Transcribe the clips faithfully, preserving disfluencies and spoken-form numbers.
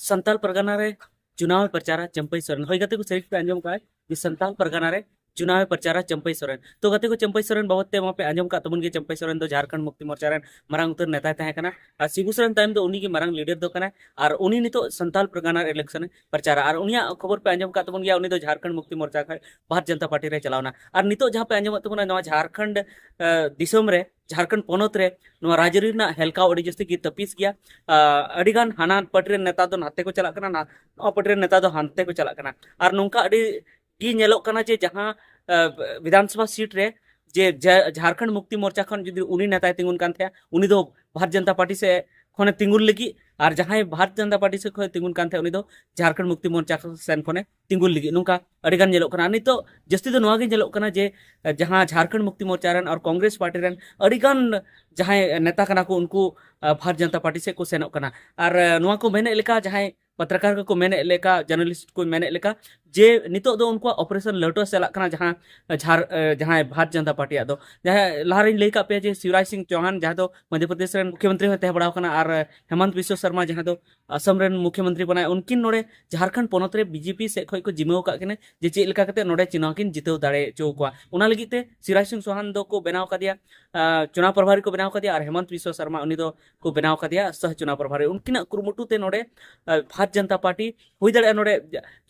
ᱥᱟᱱᱛᱟᱞ ᱯᱟᱨᱜᱟᱱᱟ ᱨᱮ ᱪᱩᱱᱟᱣ ᱮ ᱯᱨᱚᱪᱟᱨᱟ ᱪᱟᱹᱢᱯᱟᱹᱭ ᱥᱚᱨᱮᱱ᱾ ᱦᱳᱭ ᱜᱟᱛᱮ ᱠᱚ, ᱥᱟᱹᱨᱤ ᱯᱮ ᱟᱸᱡᱚᱢ ᱠᱟᱜᱼᱟ ᱡᱮ ᱥᱟᱱᱛᱟᱞ ᱯᱟᱨᱜᱟᱱᱟ ᱨᱮ ᱪᱩᱱᱟᱣ ᱮ ᱯᱨᱚᱪᱟᱨᱟ ᱪᱟᱹᱢᱯᱟᱹᱭ ᱥᱚᱨᱮᱱ᱾ ᱛᱚ ᱜᱟᱛᱮ ᱠᱚ, ᱪᱟᱹᱢᱯᱟᱹᱭ ᱥᱚᱨᱮᱱ ᱵᱟᱵᱚᱫ ᱛᱮ ᱢᱟᱯᱮ ᱟᱸᱡᱚᱢ ᱠᱟᱜ ᱛᱟᱵᱚᱱ ᱜᱮ, ᱪᱟᱹᱢᱯᱟᱹᱭ ᱥᱚᱨᱮᱱ ᱫᱚ ᱡᱷᱟᱨᱠᱷᱚᱸᱰ ᱢᱩᱠᱛᱤ ᱢᱳᱨᱪᱟ ᱨᱮᱱ ᱢᱟᱨᱟᱝ ᱩᱛᱟᱹᱨ ᱱᱮᱛᱟᱭ ᱛᱟᱦᱮᱸ ᱠᱟᱱᱟ᱾ ᱟᱨ ᱥᱤᱵᱩ ᱥᱚᱨᱮᱱ ᱛᱟᱭᱚᱢ ᱫᱚ ᱩᱱᱤ ᱜᱮ ᱢᱟᱨᱟᱝ ᱞᱤᱰᱟᱨ ᱫᱚ ᱠᱟᱱᱟᱭ᱾ ᱟᱨ ᱩᱱᱤ ᱱᱤᱛᱚᱜ ᱥᱟᱱᱛᱟᱞ ᱯᱟᱨᱜᱟᱱᱟ election ᱮ ᱯᱨᱚᱪᱟᱨᱟ᱾ ᱟᱨ ᱩᱱᱤᱭᱟᱜ ᱠᱷᱚᱵᱚᱨ ᱯᱮ ᱟᱸᱡᱚᱢ ᱠᱟᱜ ᱛᱟᱵᱚᱱ ᱜᱮᱭᱟ, ᱩᱱᱤ ᱫᱚ ᱡᱷᱟᱨᱠᱷᱚᱸᱰ ᱢᱩᱠᱛᱤ ᱢᱳᱨᱪᱟ ᱠᱷᱚᱱ ᱵᱷᱟᱨᱚᱛ ᱡᱟᱱᱛᱟ ᱯᱟᱨᱴᱤ ᱨᱮ ᱪᱟᱞᱟᱣ ᱮᱱᱟ᱾ ᱟᱨ ᱱᱤᱛᱚᱜ ᱡᱟᱦᱟᱸ ᱯᱮ ᱟᱸᱡᱚᱢᱮᱫ ᱛᱟᱵᱚᱱᱟ, ᱱᱚᱣᱟ ᱡᱷᱟᱨᱠᱷᱚᱸᱰ, ᱟᱸ, ᱫᱤᱥᱚᱢ ᱨᱮ, ᱡᱷᱟᱨᱠᱷᱚᱸᱰ ᱯᱚᱱᱚᱛ ᱨᱮ ᱱᱚᱣᱟ ᱨᱟᱡᱽᱟᱹᱨᱤ ᱨᱮᱱᱟᱜ ᱦᱮᱞᱠᱟᱣ ᱟᱹᱰᱤ ᱡᱟᱹᱥᱛᱤ ᱜᱮ ᱛᱟᱹᱯᱤᱥ ᱜᱮᱭᱟ᱾ ᱟᱸ, ᱟᱹᱰᱤᱜᱟᱱ ᱦᱟᱱᱟ ᱯᱟᱨᱴᱤ ᱨᱮᱱ ᱱᱮᱛᱟ ᱫᱚ ᱱᱟᱛᱮ ᱠᱚ ᱪᱟᱞᱟᱜ ᱠᱟᱱᱟ, ᱱᱟ-, ᱱᱚᱣᱟ ᱯᱟᱨᱴᱤ ᱨᱮᱱ ᱱᱮᱛᱟ ᱫᱚ ᱦᱟᱱᱛᱮ ᱠᱚ ᱪᱟᱞᱟᱜ ᱠᱟᱱᱟ᱾ ᱟᱨ ᱱᱚᱝᱠᱟ ᱟᱹᱰᱤ ᱜᱮ ᱧᱮᱞᱚᱜ ᱠᱟᱱᱟ ᱡᱮ ᱡᱟᱦᱟᱸ, ᱟᱸ, ᱵᱤᱫᱷᱟᱱ ᱥᱚᱵᱷᱟ ᱥᱤᱴ ᱨᱮ ᱡᱮ ᱡᱟ-, ᱡᱷᱟᱨᱠᱷᱚᱸᱰ ᱢᱩᱠᱛᱤ ᱢᱳᱨᱪᱟ ᱠᱷᱚᱱ ᱡᱩᱫᱤ ᱩᱱᱤ ᱱᱮᱛᱟᱭ ᱛᱤᱸᱜᱩᱱ ᱠᱟᱱ ᱛᱟᱦᱮᱸᱫ, ᱩᱱᱤ ᱫᱚ ᱵᱷᱟᱨᱚᱛ ᱡᱟᱱᱛᱟ ᱯᱟᱨᱴᱤ ᱥᱮᱫ ᱠᱷᱚᱱᱮ ᱛᱤᱸᱜᱩᱱ ᱞᱟᱹᱜᱤᱫ, ᱟᱨ ᱡᱟᱦᱟᱸᱭ ᱵᱷᱟᱨᱚᱛ ᱡᱟᱱᱛᱟ ᱯᱟᱨᱴᱤ ᱥᱮᱫ ᱠᱷᱚᱱᱮ ᱛᱤᱸᱜᱩᱱ ᱠᱟᱱ ᱛᱟᱦᱮᱸᱫ, ᱩᱱᱤ ᱫᱚ ᱡᱷᱟᱨᱠᱷᱚᱸᱰ ᱢᱩᱠᱛᱤ ᱢᱳᱨᱪᱟ ᱥᱮᱱ ᱠᱷᱚᱱᱮ ᱛᱤᱸᱜᱩᱱ ᱞᱟᱹᱜᱤᱫ᱾ ᱱᱚᱝᱠᱟ ᱟᱹᱰᱤᱜᱟᱱ ᱧᱮᱞᱚᱜ ᱠᱟᱱᱟ᱾ ᱟᱨ ᱱᱤᱛᱚᱜ ᱡᱟᱹᱥᱛᱤ ᱫᱚ ᱱᱚᱣᱟ ᱜᱮ ᱧᱮᱞᱚᱜ ᱠᱟᱱᱟ ᱡᱮ, ᱟᱸ, ᱡᱟᱦᱟᱸ ᱡᱷᱟᱨᱠᱷᱚᱸᱰ ᱢᱩᱠᱛᱤ ᱢᱳᱨᱪᱟ ᱨᱮᱱ ᱟᱨ ᱠᱚᱝᱜᱨᱮᱥ ᱯᱟᱨᱴᱤ ᱨᱮᱱ ᱟᱹᱰᱤᱜᱟᱱ ᱡᱟᱦᱟᱸᱭ ᱱᱮᱛᱟ ᱠᱟᱱᱟ ᱠᱚ, ᱩᱱᱠᱩ, ᱟᱸ, ᱵᱷᱟᱨᱚᱛ ᱡᱟᱱᱛᱟ ᱯᱟᱨᱴᱤ ᱥᱮᱫ ᱠᱚ ᱥᱮᱱᱚᱜ ᱠᱟᱱᱟ᱾ ᱟᱨ, ᱟᱸ, ᱱᱚᱣᱟ ᱠᱚ ᱢᱮᱱᱮᱫ ᱞᱮᱠᱟ, ᱡᱟᱦᱟᱸᱭ ᱯᱚᱛᱨᱚᱠᱟᱨ ᱠᱚᱠᱚ ᱢᱮᱱᱮᱫ ᱞᱮᱠᱟ, ᱡᱟᱨᱱᱟᱞᱤᱥᱴ ᱠᱚ ᱢᱮᱱᱮᱫ ᱞᱮᱠᱟ, ᱡᱮ ᱱᱤᱛᱚᱜ ᱫᱚ ᱩᱱᱠᱩᱣᱟᱜ ᱚᱯᱟᱨᱮᱥᱚᱱ ᱞᱟᱹᱴᱩ ᱪᱟᱞᱟᱜ ᱠᱟᱱᱟ, ᱡᱟᱦᱟᱸ ᱡᱷᱟᱨ-, ᱮ, ᱡᱟᱦᱟᱸᱭ ᱵᱷᱟᱨᱚᱛ ᱡᱟᱱᱛᱟ ᱯᱟᱨᱴᱤᱭᱟᱜ ᱫᱚ, ᱡᱟᱦᱟᱸᱭ ᱞᱟᱦᱟ ᱨᱮᱧ ᱞᱟᱹᱭ ᱠᱟᱜ ᱯᱮᱭᱟ ᱡᱮ ᱥᱤᱵᱨᱟᱡᱽ ᱥᱤᱝ ᱪᱳᱦᱟᱱ, ᱡᱟᱦᱟᱸ ᱫᱚ ᱢᱚᱫᱽᱫᱷᱚ ᱯᱨᱚᱫᱮᱥ ᱨᱮᱱ ᱢᱩᱠᱷᱭᱚᱢᱚᱱᱛᱨᱤ ᱦᱚᱸᱭ ᱛᱟᱦᱮᱸ ᱵᱟᱲᱟᱣ ᱠᱟᱱᱟ, ᱟᱨ, ᱮ, ᱦᱮᱢᱚᱱᱛ ᱵᱤᱥᱣᱚ ᱥᱚᱨᱢᱟ, ᱡᱟᱦᱟᱸ ᱫᱚ ᱟᱥᱟᱢ ᱨᱮᱱ ᱢᱩᱠᱷᱭᱚᱢᱚᱱᱛᱨᱤ ᱠᱟᱱᱟᱭ, ᱩᱱᱠᱤᱱ ᱱᱚᱰᱮ ᱡᱷᱟᱨᱠᱷᱚᱸᱰ ᱯᱚᱱᱚᱛ ᱨᱮ ᱵᱤᱡᱮᱯᱤ ᱥᱮᱫ ᱠᱷᱚᱱ ᱠᱚ ᱡᱤᱢᱟᱹᱣ ᱟᱠᱟᱫ ᱠᱤᱱᱟ ᱡᱮ ᱪᱮᱫ ᱞᱮᱠᱟ ᱠᱟᱛᱮ ᱱᱚᱰᱮ ᱪᱩᱱᱟᱣ ᱠᱤᱱ ᱡᱤᱛᱟᱹᱣ ᱫᱟᱲᱮ ᱦᱚᱪᱚ ᱠᱚᱣᱟ᱾ ᱚᱱᱟ ᱞᱟᱹᱜᱤᱫ ᱛᱮ ᱥᱤᱵᱨᱟᱡᱽ ᱥᱤᱝ ᱪᱳᱦᱟᱱ ᱫᱚᱠᱚ ᱵᱮᱱᱟᱣ ᱠᱟᱫᱮᱭᱟ, ᱟ, ᱪᱩᱱᱟᱣ ᱯᱨᱚᱵᱷᱟᱨᱤ ᱠᱚ ᱵᱮᱱᱟᱣ ᱠᱟᱫᱮᱭᱟ, ᱟᱨ ᱦᱮᱢᱚᱱᱛ ᱵᱤᱥᱣᱚ ᱥᱚᱨᱢᱟ, ᱩᱱᱤ ᱫᱚ ᱠᱚ ᱵᱮᱱᱟᱣ ᱠᱟᱫᱮᱭᱟ ᱥᱚᱦ ᱪᱩᱱᱟᱣ ᱯᱨᱚᱵᱷᱟᱨᱤ᱾ ᱩᱱᱠᱤᱱᱟᱜ ᱠᱩᱨᱩᱢᱩᱴᱩ ᱛᱮ ᱱᱚᱰᱮ, ᱟ, ᱵᱷᱟᱨᱚᱛ ᱡᱟᱱᱛᱟ ᱯᱟᱨᱴᱤ ᱦᱩᱭ ᱫᱟᱲᱮᱭᱟᱜᱼᱟ ᱱᱚᱰᱮ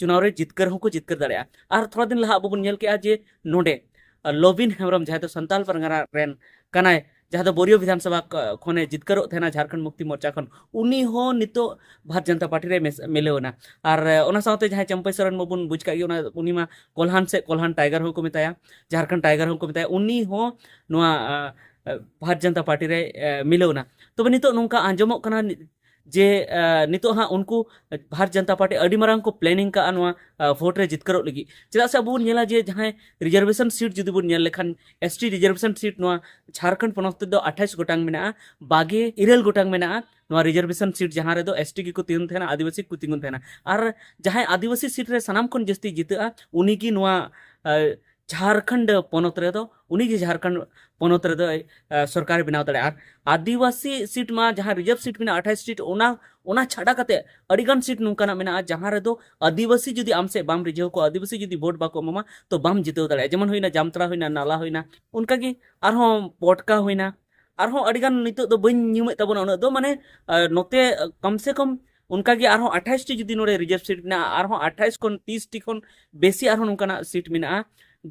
ᱪᱩᱱᱟᱣ ᱨᱮ ᱡᱤᱛᱠᱟᱹᱨ ᱦᱚᱸᱠᱚ ᱡᱤᱛᱠᱟᱹᱨ ᱫᱟᱲᱮᱭᱟᱜᱼᱟ᱾ ᱟᱨ ᱛᱷᱚᱲᱟ ᱫᱤᱱ ᱞᱟᱦᱟ ᱟᱵᱚ ᱵᱚᱱ ᱧᱮᱞ ᱠᱮᱜᱼᱟ ᱡᱮ ᱱᱚᱰᱮ, ᱟ, ᱞᱚᱵᱤᱱ ᱦᱮᱢᱵᱨᱚᱢ, ᱡᱟᱦᱟᱸᱭ ᱫᱚ ᱥᱟᱱᱛᱟᱞ ᱯᱟᱨᱜᱟᱱᱟ ᱨᱮᱱ ᱠᱟᱱᱟᱭ, ᱡᱟᱦᱟᱸ ᱫᱚ ᱵᱳᱨᱤᱭᱳ ᱵᱤᱫᱷᱟᱱ ᱥᱚᱵᱷᱟ ᱠ-, ᱠᱷᱚᱱᱮ ᱡᱤᱛᱠᱟᱹᱨᱚᱜ ᱛᱟᱦᱮᱱᱟ ᱡᱷᱟᱨᱠᱷᱚᱸᱰ ᱢᱩᱠᱛᱤ ᱢᱳᱨᱪᱟ ᱠᱷᱚᱱ, ᱩᱱᱤ ᱦᱚᱸ ᱱᱤᱛᱚᱜ ᱵᱷᱟᱨᱚᱛ ᱡᱟᱱᱛᱟ ᱯᱟᱨᱴᱤ ᱨᱮ ᱢᱮᱥ-, ᱢᱤᱞᱟᱹᱣ ᱮᱱᱟ᱾ ᱟᱨ, ᱟ, ᱚᱱᱟ ᱥᱟᱶᱛᱮ ᱡᱟᱦᱟᱸᱭ ᱪᱟᱹᱢᱯᱟᱹᱭ ᱥᱚᱨᱮᱱ ᱢᱟᱵᱚᱱ ᱵᱩᱡᱽ ᱠᱟᱜ ᱜᱮ, ᱚᱱᱟ, ᱩᱱᱤ ᱢᱟ ᱠᱚᱞᱦᱟᱱ ᱥᱮᱫ, ᱠᱚᱞᱦᱟᱱ ᱴᱟᱭᱜᱟᱨ ᱦᱚᱸᱠᱚ ᱢᱮᱛᱟᱭᱟ, ᱡᱷᱟᱨᱠᱷᱚᱸᱰ ᱴᱟᱭᱜᱟᱨ ᱦᱚᱸᱠᱚ ᱢᱮᱛᱟᱭᱟ, ᱩᱱᱤ ᱦᱚᱸ ᱱᱚᱣᱟ, ᱟ, ᱟ, ᱵᱷᱟᱨᱚᱛ ᱡᱟᱱᱛᱟ ᱯᱟᱨᱴᱤ ᱨᱮ, ᱟ, ᱢᱤᱞᱟᱹᱣ ᱮᱱᱟ᱾ ᱛᱚᱵᱮ ᱱᱤᱛᱚᱜ ᱱᱚᱝᱠᱟ ᱟᱸᱡᱚᱢᱚᱜ ᱠᱟᱱᱟ ᱡᱮ, ᱟ, ᱱᱤᱛᱚᱜ ᱦᱟᱸᱜ ᱩᱱᱠᱩ ᱵᱷᱟᱨᱚᱛ ᱡᱟᱱᱛᱟ ᱯᱟᱨᱴᱤ ᱟᱹᱰᱤ ᱢᱟᱨᱟᱝ ᱠᱚ planning ᱠᱟᱜᱼᱟ ᱱᱚᱣᱟ, ᱟ, ᱵᱷᱳᱴ ᱨᱮ ᱡᱤᱛᱠᱟᱹᱨᱚᱜ ᱞᱟᱹᱜᱤᱫ᱾ ᱪᱮᱫᱟᱜ ᱥᱮ ᱟᱵᱚ ᱵᱚᱱ ᱧᱮᱞᱟ ᱡᱮ ᱡᱟᱦᱟᱸᱭ reservation seat ᱡᱩᱫᱤ ᱵᱚᱱ ᱧᱮᱞ ᱞᱮᱠᱷᱟᱱ, ST reservation seat ᱱᱚᱣᱟ ᱡᱷᱟᱨᱠᱷᱚᱸᱰ ᱯᱚᱱᱚᱛ ᱛᱮᱫᱚ ᱟᱴᱷᱟᱥ ᱜᱚᱴᱟᱝ ᱢᱮᱱᱟᱜᱼᱟ, ᱵᱟᱜᱮ ᱤᱨᱟᱹᱞ ᱜᱚᱴᱟᱝ ᱢᱮᱱᱟᱜᱼᱟ ᱱᱚᱣᱟ reservation seat, ᱡᱟᱦᱟᱸ ᱨᱮᱫᱚ ST ᱜᱮᱠᱚ ᱛᱤᱸᱜᱩᱱ ᱛᱟᱦᱮᱱᱟ, ᱟᱹᱫᱤᱵᱟᱹᱥᱤ ᱠᱚ ᱛᱤᱸᱜᱩᱱ ᱛᱟᱦᱮᱱᱟ᱾ ᱟᱨ ᱡᱟᱦᱟᱸᱭ ᱟᱹᱫᱤᱵᱟᱹᱥᱤ seat ᱨᱮ ᱥᱟᱱᱟᱢ ᱠᱷᱚᱱ ᱡᱟᱹᱥᱛᱤ ᱡᱤᱛᱟᱹᱜᱼᱟ, ᱩᱱᱤ ᱜᱮ ᱱᱚᱣᱟ, ᱟ, ᱡᱷᱟᱨᱠᱷᱚᱸᱰ ᱯᱚᱱᱚᱛ ᱨᱮᱫᱚ ᱩᱱᱤᱜᱮ ᱡᱷᱟᱲᱠᱷᱚᱸᱰ ᱯᱚᱱᱚᱛ ᱨᱮᱫᱚ ᱥᱚᱨᱠᱟᱨᱮ ᱵᱮᱱᱟᱣ ᱫᱟᱲᱮᱭᱟᱜᱼᱟ᱾ ᱟᱨ ᱟᱹᱫᱤᱵᱟᱹᱥᱤ ᱥᱤᱴ ᱢᱟ, ᱡᱟᱦᱟᱸ ᱨᱤᱡᱟᱨᱵᱷ ᱥᱤᱴ ᱢᱮᱱᱟᱜᱼᱟ ᱟᱴᱷᱟᱥ ᱥᱤᱴ, ᱚᱱᱟ ᱚᱱᱟ ᱪᱷᱟᱰᱟ ᱠᱟᱛᱮ ᱟᱹᱰᱤᱜᱟᱱ ᱥᱤᱴ ᱱᱚᱝᱠᱟᱱᱟᱜ ᱢᱮᱱᱟᱜᱼᱟ ᱡᱟᱦᱟᱸ ᱨᱮᱫᱚ ᱟᱹᱫᱤᱵᱟᱹᱥᱤ ᱡᱩᱫᱤ ᱟᱢ ᱥᱮᱫ ᱵᱟᱢ ᱨᱤᱡᱷᱟᱹᱣ ᱠᱚᱣᱟ, ᱟᱹᱫᱤᱵᱟᱹᱥᱤ ᱡᱩᱫᱤ ᱵᱷᱳᱴ ᱵᱟᱠᱚ ᱮᱢᱟᱢᱟ, ᱛᱚ ᱵᱟᱢ ᱡᱤᱛᱟᱹᱣ ᱫᱟᱲᱮᱭᱟᱜᱼᱟ᱾ ᱡᱮᱢᱚᱱ ᱦᱩᱭᱱᱟ ᱡᱟᱢᱛᱟᱲᱟ, ᱦᱩᱭᱱᱟ ᱱᱟᱞᱟ, ᱦᱩᱭᱱᱟ, ᱚᱱᱠᱟᱜᱮ ᱟᱨᱦᱚᱸ ᱯᱚᱴᱠᱟ ᱦᱩᱭᱱᱟ, ᱟᱨᱦᱚᱸ ᱟᱹᱰᱤᱜᱟᱱ ᱱᱤᱛᱚᱜ ᱫᱚ ᱵᱟᱹᱧ ᱧᱩᱢᱮᱫ ᱛᱟᱵᱚᱱᱟ ᱩᱱᱟᱹᱜ ᱫᱚ, ᱢᱟᱱᱮ ᱱᱚᱛᱮ ᱠᱚᱢ ᱥᱮ ᱠᱚᱢ ᱚᱱᱠᱟᱜᱮ ᱟᱨᱦᱚᱸ ᱟᱴᱷᱟᱥ ᱴᱤ ᱡᱩᱫᱤ ᱱᱚᱰᱮ ᱨᱤᱡᱟᱨᱵᱷ ᱥᱤᱴ ᱢᱮᱱᱟᱜᱼᱟ, ᱟᱨᱦᱚᱸ ᱟᱴᱷᱟᱥ ᱠᱷᱚᱱ ᱛᱤᱨᱤᱥ ᱴᱤ ᱠᱷᱚᱱ ᱵᱮᱥᱤ ᱟᱨᱦᱚᱸ ᱱᱚᱝᱠᱟᱱᱟᱜ ᱥᱤᱴ ᱢᱮᱱᱟᱜᱼᱟ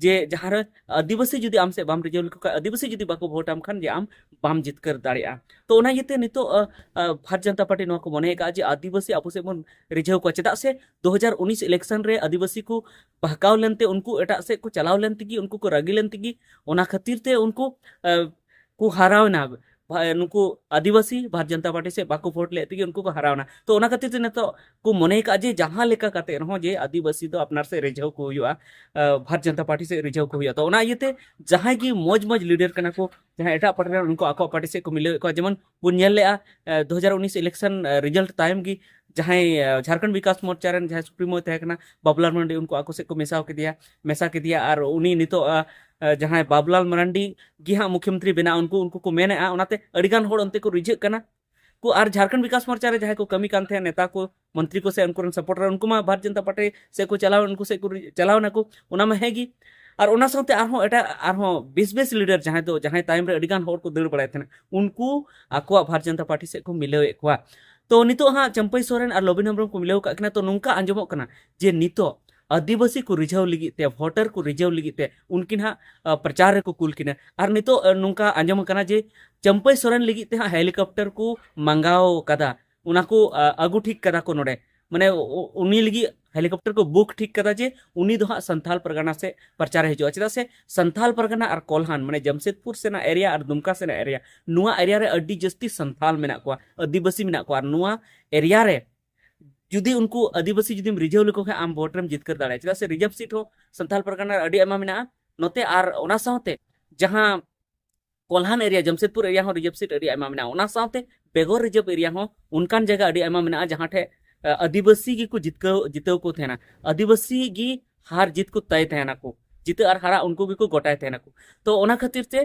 ᱡᱮ ᱡᱟᱦᱟᱸᱨᱮ ᱟᱹᱫᱤᱵᱟᱹᱥᱤ ᱡᱩᱫᱤ ᱟᱢ ᱥᱮᱫ ᱵᱟᱢ ᱨᱤᱡᱷᱟᱹᱣ ᱞᱮᱠᱚ ᱠᱷᱟᱱ, ᱟᱹᱫᱤᱵᱟᱹᱥᱤ ᱡᱩᱫᱤ ᱵᱟᱠᱚ ᱵᱷᱳᱴ ᱟᱢ ᱠᱷᱟᱱ, ᱡᱮ ᱟᱢ ᱵᱟᱢ ᱡᱤᱛᱠᱟᱹᱨ ᱫᱟᱲᱮᱭᱟᱜᱼᱟ᱾ ᱛᱚ ᱚᱱᱟ ᱤᱭᱟᱹᱛᱮ ᱱᱤᱛᱚᱜ ᱵᱷᱟᱨᱚᱛ ᱡᱚᱱᱚᱛᱟ ᱯᱟᱨᱴᱤ ᱱᱚᱣᱟ ᱠᱚ ᱢᱚᱱᱮ ᱟᱠᱟᱫᱼᱟ ᱡᱮ ᱟᱹᱫᱤᱵᱟᱹᱥᱤ ᱟᱵᱚ ᱥᱮᱫ ᱵᱚᱱ ᱨᱤᱡᱷᱟᱹᱣ ᱠᱚᱣᱟ᱾ ᱪᱮᱫᱟᱜ ᱥᱮ ᱫᱩ ᱦᱟᱡᱟᱨ ᱩᱱᱤᱥ ᱤᱞᱮᱠᱥᱚᱱ ᱨᱮ ᱟᱹᱫᱤᱵᱟᱹᱥᱤ ᱠᱚ ᱵᱟᱦᱠᱟᱣ ᱞᱮᱱᱛᱮ, ᱩᱱᱠᱩ ᱮᱴᱟᱜ ᱥᱮᱫ ᱠᱚ ᱪᱟᱞᱟᱣ ᱞᱮᱱ ᱛᱮᱜᱮ, ᱩᱱᱠᱩ ᱠᱚ ᱨᱟᱹᱜᱤ ᱞᱮᱱ ᱛᱮᱜᱮ, ᱚᱱᱟ ᱠᱷᱟᱹᱛᱤᱨ ᱛᱮ ᱩᱱᱠᱩ ᱠᱚ ᱦᱟᱨᱟᱣ ᱮᱱᱟ᱾ ᱱᱩᱠᱩ ᱟᱹᱫᱤᱵᱟᱹᱥᱤ ᱵᱷᱟᱨᱚᱛ ᱡᱚᱱᱚᱛᱟ ᱯᱟᱨᱴᱤ ᱥᱮᱫ ᱵᱟᱠᱚ ᱵᱷᱳᱴ ᱞᱮᱫ ᱛᱮᱜᱮ ᱩᱱᱠᱩ ᱠᱚ ᱦᱟᱨᱟᱣ ᱮᱱᱟ᱾ ᱛᱚ ᱚᱱᱟ ᱠᱷᱟᱹᱛᱤᱨ ᱛᱮ ᱱᱤᱛᱚᱜ ᱠᱚ ᱢᱚᱱᱮ ᱟᱠᱟᱫ ᱡᱮ ᱡᱟᱦᱟᱸ ᱞᱮᱠᱟ ᱠᱟᱛᱮ ᱨᱮᱦᱚᱸ ᱡᱮ ᱟᱹᱫᱤᱵᱟᱹᱥᱤ ᱫᱚ ᱟᱯᱱᱟᱨ ᱥᱮᱫ ᱨᱤᱡᱷᱟᱹᱣ ᱠᱚ ᱦᱩᱭᱩᱜᱼᱟ, ᱵᱷᱟᱨᱚᱛ ᱡᱚᱱᱚᱛᱟ ᱯᱟᱨᱴᱤ ᱥᱮᱫ ᱨᱤᱡᱷᱟᱹᱣ ᱠᱚ ᱦᱩᱭᱩᱜᱼᱟ᱾ ᱛᱚ ᱚᱱᱟ ᱤᱭᱟᱹᱛᱮ ᱡᱟᱦᱟᱸᱭ ᱜᱮ ᱢᱚᱡᱽ ᱢᱚᱡᱽ ᱞᱤᱰᱟᱨ ᱠᱟᱱᱟ ᱠᱚ, ᱡᱟᱦᱟᱸᱭ ᱮᱴᱟᱜ ᱯᱟᱨᱴᱤ ᱨᱮᱱ, ᱩᱱᱠᱩ ᱟᱠᱚᱣᱟᱜ ᱯᱟᱨᱴᱤ ᱥᱮᱫ ᱠᱚ ᱢᱤᱞᱟᱹᱣᱮᱫ ᱠᱚᱣᱟ᱾ ᱡᱮᱢᱚᱱ ᱵᱚᱱ ᱧᱮᱞ ᱞᱮᱜᱼᱟ ᱫᱩ ᱦᱟᱡᱟᱨ ᱩᱱᱤᱥ ᱤᱞᱮᱠᱥᱚᱱ ᱨᱤᱡᱟᱞᱴ ᱛᱟᱭᱚᱢ ᱜᱮ ᱡᱟᱦᱟᱸᱭ ᱡᱷᱟᱲᱠᱷᱚᱸᱰ ᱵᱤᱠᱟᱥ ᱢᱳᱨᱪᱟ ᱨᱮᱱ ᱡᱟᱦᱟᱸᱭ ᱥᱩᱯᱨᱤᱢᱳᱭ ᱛᱟᱦᱮᱸ ᱠᱟᱱᱟ ᱵᱟᱵᱩᱞᱟᱞ ᱢᱟᱨᱟᱱᱰᱤ, ᱩᱱᱠᱩ ᱟᱠᱚ ᱥᱮᱫ ᱠᱚ ᱢᱮᱥᱟ ᱠᱮᱫᱮᱭᱟ, ᱢᱮᱥᱟ ᱠᱮᱫᱮᱭᱟ᱾ ᱟᱨ ᱩᱱᱤ ᱱᱤᱛᱚᱜ ᱡᱟᱦᱟᱸᱭ ᱵᱟᱵᱩᱞᱟᱞ ᱢᱟᱨᱟᱱᱰᱤ ᱜᱮ ᱦᱟᱸᱜ ᱢᱩᱠᱷᱭᱚᱢᱚᱱᱛᱨᱤ ᱵᱮᱱᱟᱜ, ᱩᱱᱠᱩ ᱩᱱᱠᱩ ᱠᱚ ᱢᱮᱱᱮᱫᱼᱟ᱾ ᱚᱱᱟᱛᱮ ᱟᱹᱰᱤᱜᱟᱱ ᱦᱚᱲ ᱚᱱᱛᱮ ᱠᱚ ᱨᱤᱡᱷᱟᱹᱜ ᱠᱟᱱᱟ᱾ ᱠᱚ ᱟᱨ ᱡᱷᱟᱲᱠᱷᱚᱸᱰ ᱵᱤᱠᱟᱥ ᱢᱳᱨᱪᱟ ᱨᱮ ᱡᱟᱦᱟᱸᱭ ᱠᱚ ᱠᱟᱹᱢᱤ ᱠᱟᱱ ᱛᱟᱦᱮᱸᱫ, ᱱᱮᱛᱟ ᱠᱚ, ᱢᱚᱱᱛᱨᱤ ᱠᱚ ᱥᱮ ᱩᱱᱠᱩ ᱨᱮᱱ ᱥᱟᱯᱳᱨᱴᱟᱨ, ᱩᱱᱠᱩ ᱢᱟ ᱵᱷᱟᱨᱚᱛ ᱡᱚᱱᱚᱛᱟ ᱯᱟᱨᱴᱤ ᱥᱮᱫ ᱠᱚ ᱪᱟᱞᱟᱣ, ᱩᱱᱠᱩ ᱥᱮᱫ ᱠᱚ ᱨᱤ- ᱪᱟᱞᱟᱣ ᱱᱟᱠᱚ, ᱚᱱᱟ ᱢᱟ ᱦᱮᱸ ᱜᱮ᱾ ᱟᱨ ᱚᱱᱟ ᱥᱟᱶᱛᱮ ᱟᱨᱦᱚᱸ ᱮᱴᱟᱜ ᱟᱨᱦᱚᱸ ᱵᱮᱥ ᱵᱮᱥ ᱞᱤᱰᱟᱨ ᱡᱟᱦᱟᱸᱭ ᱫᱚ, ᱡᱟᱦᱟᱸᱭ ᱛᱟᱭᱚᱢ ᱨᱮ ᱟᱹᱰᱤᱜᱟᱱ ᱦᱚᱲ ᱠᱚ ᱫᱟᱹᱲ ᱵᱟᱲᱟᱭ ᱛᱟᱦᱮᱱᱟ, ᱩᱱᱠᱩ ᱟᱠᱚᱣᱟᱜ ᱵᱷᱟᱨᱚᱛ ᱡᱚᱱᱚᱛᱟ ᱯᱟᱨᱴᱤ ᱥᱮᱫ ᱠᱚ ᱢᱤᱞᱟᱹᱣᱮᱫ ᱠᱚᱣᱟ᱾ ᱛᱚ ᱱᱤᱛᱚᱜ ᱦᱟᱸᱜ ᱪᱟᱹᱢᱯᱟᱹᱭ ᱥᱚᱨᱮᱱ ᱟᱨ ᱞᱚᱵᱤᱱ ᱦᱮᱢᱵᱨᱚᱢ ᱠᱚ ᱢᱤᱞᱟᱹᱣ ᱟᱠᱟᱫ ᱠᱤᱱᱟ᱾ ᱛᱚ ᱱᱚᱝᱠᱟ ᱟᱸᱡᱚᱢᱚᱜ ᱠᱟᱱᱟ ᱡᱮ ᱱᱤᱛᱚᱜ ᱟᱹᱫᱤᱵᱟᱹᱥᱤ ᱠᱚ ᱨᱤᱡᱷᱟᱹᱣ ᱞᱟᱹᱜᱤᱫ ᱛᱮ, ᱵᱷᱳᱴᱟᱨ ᱠᱚ ᱨᱤᱡᱷᱟᱹᱣ ᱞᱟᱹᱜᱤᱫ ᱛᱮ ᱩᱱᱠᱤᱱ ᱦᱟᱸᱜ ᱯᱨᱚᱪᱟᱨ ᱨᱮᱠᱚ ᱠᱩᱞ ᱠᱤᱱᱟ᱾ ᱟᱨ ᱱᱤᱛᱚᱜ ᱱᱚᱝᱠᱟ ᱟᱸᱡᱚᱢ ᱟᱠᱟᱱᱟ ᱡᱮ ᱪᱟᱹᱢᱯᱟᱹᱭ ᱥᱚᱨᱮᱱ ᱞᱟᱹᱜᱤᱫ ᱛᱮ ᱦᱟᱸᱜ ᱦᱮᱞᱤᱠᱚᱯᱴᱟᱨ ᱠᱚ ᱢᱟᱸᱜᱟᱣ ᱠᱟᱫᱟ, ᱚᱱᱟ ᱠᱚ ᱟᱹᱜᱩ ᱴᱷᱤᱠ ᱠᱟᱫᱟ ᱠᱚ ᱱᱚᱰᱮ᱾ ᱢᱟᱱᱮ ᱩᱱᱤ ᱞᱟᱹᱜᱤᱫ ᱦᱮᱞᱤᱠᱚᱯᱴᱟᱨ ᱠᱚ ᱵᱩᱠ ᱴᱷᱤᱠ ᱠᱟᱫᱟ ᱡᱮ ᱩᱱᱤ ᱫᱚ ᱦᱟᱸᱜ ᱥᱟᱱᱛᱷᱟᱞ ᱯᱟᱨᱜᱟᱱᱟ ᱥᱮᱫ ᱯᱨᱚᱪᱟᱨᱮ ᱦᱤᱡᱩᱜᱼᱟ᱾ ᱪᱮᱫᱟᱜ ᱥᱮ ᱥᱟᱱᱛᱷᱟᱞ ᱯᱟᱨᱜᱟᱱᱟ ᱟᱨ ᱠᱚᱞᱦᱟᱱ, ᱢᱟᱱᱮ ᱡᱟᱢᱥᱮᱫᱽᱯᱩᱨ ᱥᱮᱱᱟᱜ ᱮᱨᱤᱭᱟ ᱟᱨ ᱫᱩᱢᱠᱟ ᱥᱮᱱᱟᱜ ᱮᱨᱤᱭᱟ, ᱱᱚᱣᱟ ᱮᱨᱤᱭᱟ ᱨᱮ ᱟᱹᱰᱤ ᱡᱟᱹᱥᱛᱤ ᱥᱟᱱᱛᱷᱟᱞ ᱢᱮᱱᱟᱜ ᱠᱚᱣᱟ, ᱟᱹᱫᱤᱵᱟᱹᱥᱤ ᱢᱮᱱᱟᱜ ᱠᱚᱣᱟ᱾ ᱟᱨ ᱱᱚᱣᱟ ᱮᱨᱤᱭᱟ ᱨᱮ ᱡᱩᱫᱤ ᱩᱱᱠᱩ ᱟᱹᱫᱤᱵᱟᱹᱥᱤ ᱡᱩᱫᱤᱢ ᱨᱤᱡᱷᱟᱹᱣ ᱞᱮᱠᱚ ᱠᱷᱟᱱ, ᱟᱢ ᱵᱷᱳᱴ ᱨᱮᱢ ᱡᱤᱛᱠᱟᱹᱨ ᱫᱟᱲᱮᱭᱟᱜᱼᱟ᱾ ᱪᱮᱫᱟᱜ ᱥᱮ ᱨᱤᱡᱟᱨᱵᱷ ᱥᱤᱴ ᱦᱚᱸ ᱥᱟᱱᱛᱟᱲ ᱯᱟᱨᱜᱟᱱᱟ ᱨᱮ ᱟᱹᱰᱤ ᱟᱭᱢᱟ ᱢᱮᱱᱟᱜᱼᱟ ᱱᱚᱛᱮ, ᱟᱨ ᱚᱱᱟ ᱥᱟᱶᱛᱮ ᱡᱟᱦᱟᱸ ᱠᱚᱞᱦᱟᱱ ᱮᱨᱤᱭᱟ, ᱡᱟᱢᱥᱮᱫᱽᱯᱩᱨ ᱮᱨᱤᱭᱟ ᱦᱚᱸ ᱨᱤᱡᱟᱨᱵᱷ ᱥᱤᱴ ᱟᱹᱰᱤ ᱟᱭᱢᱟ ᱢᱮᱱᱟᱜᱼᱟ᱾ ᱚᱱᱟ ᱥᱟᱶᱛᱮ ᱵᱮᱜᱚᱨ ᱨᱤᱡᱟᱨᱵᱷ ᱮᱨᱤᱭᱟ ᱦᱚᱸ ᱚᱱᱠᱟᱱ ᱡᱟᱭᱜᱟ ᱟᱹᱰᱤ ᱟᱭᱢᱟ ᱢᱮᱱᱟᱜᱼᱟ ᱡᱟᱦᱟᱸ ᱴᱷᱮᱱ ᱟᱹᱫᱤᱵᱟᱹᱥᱤ ᱜᱮᱠᱚ ᱡᱤᱛᱠᱟᱹᱣ ᱡᱤᱛᱟᱹᱣ ᱠᱚ ᱛᱟᱦᱮᱱᱟ, ᱟᱹᱫᱤᱵᱟᱹᱥᱤ ᱜᱮ ᱦᱟᱨ ᱡᱤᱛ ᱠᱚ ᱛᱟᱭ ᱛᱟᱦᱮᱱᱟᱠᱚ᱾ ᱡᱤᱛᱟᱹ ᱟᱨ ᱦᱟᱨᱟ ᱩᱱᱠᱩ ᱜᱮᱠᱚ ᱜᱚᱴᱟᱭ ᱛᱟᱦᱮᱱᱟᱠᱚ᱾ ᱛᱚ ᱚᱱᱟ ᱠᱷᱟᱹᱛᱤᱨ ᱛᱮ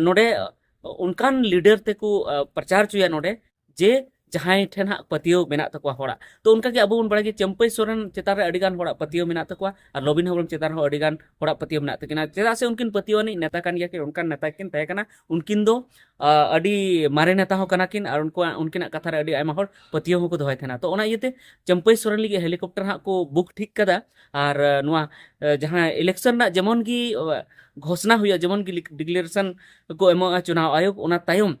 ᱱᱚᱰᱮ ᱚᱱᱠᱟᱱ ᱞᱤᱰᱟᱨ ᱛᱮᱠᱚ ᱯᱨᱚᱪᱟᱨ ᱦᱚᱪᱚᱭᱟ ᱱᱚᱰᱮ, ᱡᱮ ᱡᱟᱦᱟᱸᱭ ᱴᱷᱮᱱ ᱦᱟᱸᱜ ᱯᱟᱹᱛᱭᱟᱹᱣ ᱢᱮᱱᱟᱜ ᱛᱟᱠᱚᱣᱟ ᱦᱚᱲᱟᱜ᱾ ᱛᱚ ᱚᱱᱠᱟ ᱜᱮ ᱟᱵᱚ ᱵᱚᱱ ᱵᱟᱲᱟᱭ ᱜᱮ, ᱪᱟᱹᱢᱯᱟᱹᱭ ᱥᱚᱨᱮᱱ ᱪᱮᱛᱟᱱ ᱨᱮ ᱟᱹᱰᱤ ᱜᱟᱱ ᱦᱚᱲᱟᱜ ᱯᱟᱹᱛᱭᱟᱹᱣ ᱢᱮᱱᱟᱜ ᱛᱟᱠᱚᱣᱟ ᱟᱨ ᱞᱚᱵᱤᱱ ᱦᱮᱢᱵᱨᱚᱢ ᱪᱮᱛᱟᱱ ᱨᱮᱦᱚᱸ ᱟᱹᱰᱤ ᱜᱟᱱ ᱦᱚᱲᱟᱜ ᱯᱟᱹᱛᱭᱟᱹᱣ ᱢᱮᱱᱟᱜ ᱛᱟᱹᱠᱤᱱᱟ᱾ ᱪᱮᱫᱟᱜ ᱥᱮ ᱩᱱᱠᱤᱱ ᱯᱟᱹᱛᱭᱟᱹᱣ ᱟᱹᱱᱤᱡ ᱱᱮᱛᱟ ᱠᱟᱱ ᱜᱮᱭᱟ ᱠᱤᱱ, ᱚᱱᱠᱟᱱ ᱱᱮᱛᱟ ᱠᱤᱱ ᱛᱟᱦᱮᱸ ᱠᱟᱱᱟ᱾ ᱩᱱᱠᱤᱱ ᱫᱚ ᱟᱹᱰᱤ ᱢᱟᱨᱮ ᱱᱮᱛᱟ ᱦᱚᱸ ᱠᱟᱱᱟ ᱠᱤᱱ ᱟᱨ ᱩᱱᱠᱩᱣᱟᱜ, ᱩᱱᱠᱤᱱᱟᱜ ᱠᱟᱛᱷᱟ ᱨᱮ ᱟᱹᱰᱤ ᱟᱭᱢᱟ ᱦᱚᱲ ᱯᱟᱹᱛᱭᱟᱹᱣ ᱦᱚᱸᱠᱚ ᱫᱚᱦᱚᱭ ᱛᱟᱦᱮᱱᱟ᱾ ᱛᱚ ᱚᱱᱟ ᱤᱭᱟᱹᱛᱮ ᱪᱟᱹᱢᱯᱟᱹᱭ ᱥᱚᱨᱮᱱ ᱞᱟᱹᱜᱤᱫ ᱦᱮᱞᱤᱠᱚᱯᱴᱟᱨ ᱦᱟᱸᱜ ᱠᱚ ᱵᱩᱠ ᱴᱷᱤᱠ ᱠᱟᱫᱟ᱾ ᱟᱨ ᱱᱚᱣᱟ ᱡᱟᱦᱟᱸ ᱤᱞᱮᱠᱥᱚᱱ ᱨᱮᱱᱟᱜ ᱡᱮᱢᱚᱱ ᱜᱮ ᱜᱷᱳᱥᱱᱟ ᱦᱩᱭᱩᱜᱼᱟ, ᱡᱮᱢᱚᱱ ᱜᱮ ᱰᱤᱠᱞᱟᱨᱮᱥᱚᱱ ᱠᱚ ᱮᱢᱚᱜᱼᱟ ᱪᱩᱱᱟᱣ ᱟᱭᱳᱜᱽ, ᱚᱱᱟ ᱛᱟᱭᱚᱢ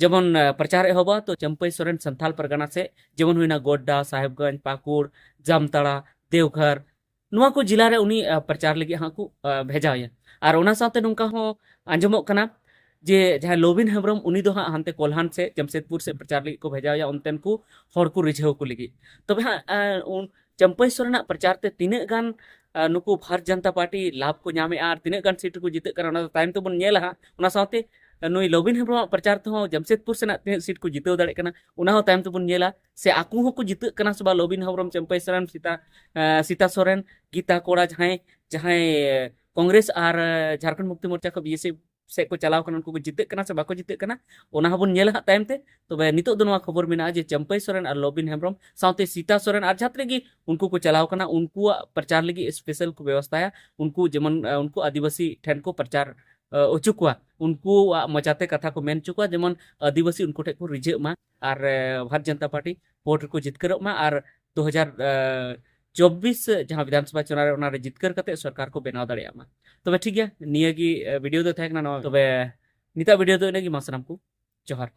ᱡᱮᱢᱚᱱ ᱯᱨᱚᱪᱟᱨ ᱮᱦᱚᱵᱟ, ᱛᱚ ᱪᱟᱹᱢᱯᱟᱹᱭ ᱥᱚᱨᱮᱱ ᱥᱟᱱᱛᱷᱟᱞ ᱯᱟᱨᱜᱟᱱᱟ ᱥᱮᱫ, ᱡᱮᱢᱚᱱ ᱦᱩᱭᱱᱟ ᱜᱳᱰᱰᱟ, ᱥᱟᱦᱮᱵᱽᱜᱚᱸᱡᱽ, ᱯᱟᱹᱠᱩᱲ, ᱡᱟᱢᱛᱟᱲᱟ, ᱫᱮᱣᱜᱷᱚᱨ, ᱱᱚᱣᱟ ᱠᱚ ᱡᱮᱞᱟ ᱨᱮ ᱩᱱᱤ ᱯᱨᱚᱪᱟᱨ ᱞᱟᱹᱜᱤᱫ ᱦᱟᱸᱜ ᱠᱚ ᱵᱷᱮᱡᱟᱣᱮᱭᱟ᱾ ᱟᱨ ᱚᱱᱟ ᱥᱟᱶᱛᱮ ᱱᱚᱝᱠᱟ ᱦᱚᱸ ᱟᱸᱡᱚᱢᱚᱜ ᱠᱟᱱᱟ ᱡᱮ ᱡᱟᱦᱟᱸᱭ ᱞᱚᱵᱤᱱ ᱦᱮᱢᱵᱨᱚᱢ, ᱩᱱᱤ ᱫᱚ ᱦᱟᱸᱜ ᱦᱟᱱᱛᱮ ᱠᱚᱞᱦᱟᱱ ᱥᱮᱫ, ᱡᱟᱢᱥᱮᱫᱽᱯᱩᱨ ᱥᱮᱫ ᱯᱨᱚᱪᱟᱨ ᱞᱟᱹᱜᱤᱫ ᱠᱚ ᱵᱷᱮᱡᱟᱣᱮᱭᱟ, ᱚᱱᱛᱮᱱ ᱠᱚ ᱦᱚᱲ ᱠᱚ ᱨᱤᱡᱷᱟᱹᱣ ᱠᱚ ᱞᱟᱹᱜᱤᱫ᱾ ᱛᱚᱵᱮ ᱦᱟᱸᱜ ᱪᱟᱹᱢᱯᱟᱹᱭ ᱥᱚᱨᱮᱱᱟᱜ ᱯᱨᱚᱪᱟᱨ ᱛᱮ ᱛᱤᱱᱟᱹᱜ ᱜᱟᱱ ᱱᱩᱠᱩ ᱵᱷᱟᱨᱚᱛ ᱡᱟᱱᱛᱟ ᱯᱟᱨᱴᱤ ᱞᱟᱵᱷ ᱠᱚ ᱧᱟᱢᱮᱫᱼᱟ ᱟᱨ ᱛᱤᱱᱟᱹᱜ ᱜᱟᱱ ᱥᱤᱴ ᱨᱮᱠᱚ ᱡᱤᱛᱟᱹᱜ ᱠᱟᱱᱟ, ᱚᱱᱟ ᱫᱚ ᱛᱟᱭᱚᱢ ᱛᱮᱵᱚᱱ ᱧᱮᱞᱟ ᱦᱟᱸᱜ᱾ ᱚᱱᱟ ᱥᱟᱶᱛᱮ ᱱᱩᱭ ᱞᱚᱵᱤᱱ ᱦᱮᱢᱵᱨᱚᱢᱟᱜ ᱯᱨᱚᱪᱟᱨ ᱛᱮᱦᱚᱸ ᱡᱟᱢᱥᱮᱫᱽᱯᱩᱨ ᱥᱮᱱᱟᱜ ᱛᱤᱱᱟᱹᱜ ᱥᱤᱴ ᱠᱚ ᱡᱤᱛᱟᱹᱣ ᱫᱟᱲᱮᱭᱟᱜ ᱠᱟᱱᱟ, ᱚᱱᱟ ᱦᱚᱸ ᱛᱟᱭᱚᱢ ᱛᱮᱵᱚᱱ ᱧᱮᱞᱟ᱾ ᱥᱮ ᱟᱠᱚ ᱦᱚᱸᱠᱚ ᱡᱤᱛᱟᱹᱜ ᱠᱟᱱᱟ ᱥᱮ ᱵᱟᱝ, ᱞᱚᱵᱤᱱ ᱦᱮᱢᱵᱨᱚᱢ, ᱪᱟᱹᱢᱯᱟᱹᱭ ᱥᱚᱨᱮᱱ, ᱥᱤᱛᱟ ᱥᱤᱛᱟ ᱥᱚᱨᱮᱱ, ᱜᱤᱛᱟ ᱠᱚᱲᱟ, ᱡᱟᱦᱟᱸᱭ ᱡᱟᱦᱟᱸᱭ ᱠᱚᱝᱜᱨᱮᱥ ᱟᱨ ᱡᱷᱟᱲᱠᱷᱚᱸᱰ ᱢᱩᱠᱛᱤ ᱢᱳᱨᱪᱟ ᱠᱷᱚᱱ ᱵᱤᱡᱮᱯᱤ ᱥᱮᱫ ᱠᱚ ᱪᱟᱞᱟᱣ ᱠᱟᱱᱟ, ᱩᱱᱠᱩ ᱠᱚ ᱡᱤᱛᱟᱹᱜ ᱠᱟᱱᱟ ᱥᱮ ᱵᱟᱠᱚ ᱡᱤᱛᱟᱹᱜ ᱠᱟᱱᱟ, ᱚᱱᱟ ᱦᱚᱸᱵᱚᱱ ᱧᱮᱞᱟ ᱦᱟᱸᱜ ᱛᱟᱭᱚᱢ ᱛᱮ᱾ ᱛᱚᱵᱮ ᱱᱤᱛᱚᱜ ᱫᱚ ᱱᱚᱣᱟ ᱠᱷᱚᱵᱚᱨ ᱢᱮᱱᱟᱜᱼᱟ ᱡᱮ ᱪᱟᱹᱢᱯᱟᱹᱭ ᱥᱚᱨᱮᱱ ᱟᱨ ᱞᱚᱵᱤᱱ ᱦᱮᱢᱵᱨᱚᱢ ᱥᱟᱶᱛᱮ ᱥᱤᱛᱟ ᱥᱚᱨᱮᱱ ᱟᱨ ᱡᱟᱦᱟᱸ ᱛᱤᱱᱟᱹᱜ ᱜᱮ ᱩᱱᱠᱩ ᱠᱚ ᱪᱟᱞᱟᱣ ᱠᱟᱱᱟ, ᱩᱱᱠᱩᱣᱟᱜ ᱯᱨᱚᱪᱟᱨ ᱞᱟᱹᱜᱤᱫ ᱥᱯᱮᱥᱟᱞ ᱠᱚ ᱵᱮᱵᱚᱥᱛᱷᱟᱭᱟ᱾ ᱩᱱᱠᱩ ᱡᱮᱢᱚᱱ ᱩᱱᱠᱩ ᱟᱹᱫᱤᱵᱟᱹᱥᱤ ᱴᱷᱮᱱ ᱠᱚ ᱯᱨᱚᱪᱟᱨ ᱦᱚᱪᱚ ᱠᱚᱣᱟ, ᱩᱱᱠᱩᱣᱟᱜ ᱢᱚᱪᱟᱛᱮ ᱠᱟᱛᱷᱟ ᱠᱚ ᱢᱮᱱ ᱦᱚᱪᱚ ᱠᱚᱣᱟ, ᱡᱮᱢᱚᱱ ᱟᱹᱫᱤᱵᱟᱹᱥᱤ ᱩᱱᱠᱩ ᱴᱷᱮᱱ ᱠᱚ ᱨᱤᱡᱷᱟᱹᱜ ᱢᱟ ᱟᱨ ᱵᱷᱟᱨᱚᱛ ᱡᱟᱱᱛᱟ ᱯᱟᱨᱴᱤ ᱵᱷᱳᱴ ᱨᱮᱠᱚ ᱡᱤᱛᱠᱟᱹᱨᱚᱜ ᱢᱟ ᱟᱨ ᱫᱩ ᱦᱟᱡᱟᱨ ᱪᱚᱵᱵᱤᱥ ᱡᱟᱦᱟᱸ ᱵᱤᱫᱷᱟᱱ ᱥᱚᱵᱷᱟ ᱪᱩᱱᱟᱣ ᱨᱮ, ᱚᱱᱟᱨᱮ ᱡᱤᱛᱠᱟᱹᱨ ᱠᱟᱛᱮ ᱥᱚᱨᱠᱟᱨ ᱠᱚ ᱵᱮᱱᱟᱣ ᱫᱟᱲᱮᱭᱟᱜ ᱢᱟ᱾ ᱛᱚᱵᱮ ᱴᱷᱤᱠ ᱜᱮᱭᱟ, ᱱᱤᱭᱟᱹ ᱜᱮ ᱵᱷᱤᱰᱤᱭᱳ ᱫᱚ ᱛᱟᱦᱮᱸ ᱠᱟᱱᱟ ᱱᱚᱣᱟ᱾ ᱛᱚᱵᱮ ᱱᱤᱛᱟᱜ ᱵᱷᱤᱰᱤᱭᱳ ᱫᱚ ᱤᱱᱟᱹᱜ ᱜᱮ, ᱢᱟ ᱥᱟᱱᱟᱢ ᱠᱚ ᱡᱚᱦᱟᱨ᱾